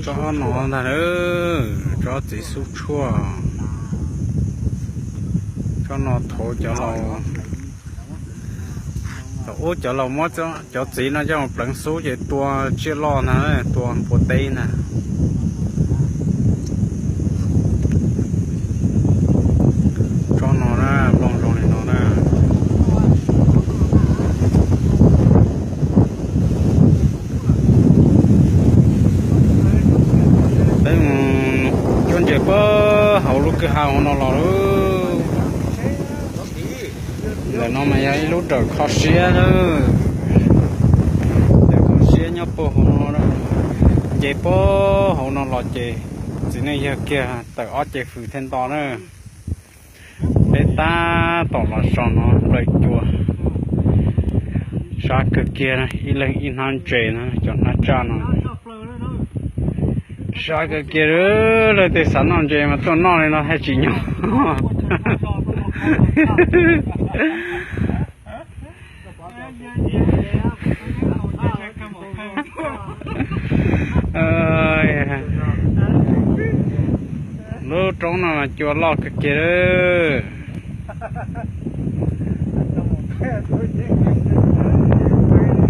Tsob no ntag, tsob txiv xub tshuaj. Tsob no thaum cov laus, thaum ub cov laus muab cov txiv no coj mus pleev xub ces tua tsiaj loj ntag, tua npua teb ntag. Tsob no na, nplooj zoo li no na. Peb mus cuab ntses puag hauv lub kwj ha hauv no los lawm. Ntawm no mas yog ib lub rawm kho siab lawm. Rawm kho siab nyob puag hauv no, nce puag hauv no los ces txiv neej yawg kiag tawm ob ce hws thiaj nto na. Peb tab tom los so no plaws cua, sab kawg kiag, ib leeg ib hnab ntses na, cov hnab tsaj no. Sab kawg kiag, leej twg xav noj ntses mas tuaj noj li no thiaj tsim nyog. Lub roob no mas cua loj kawg kiag lawm.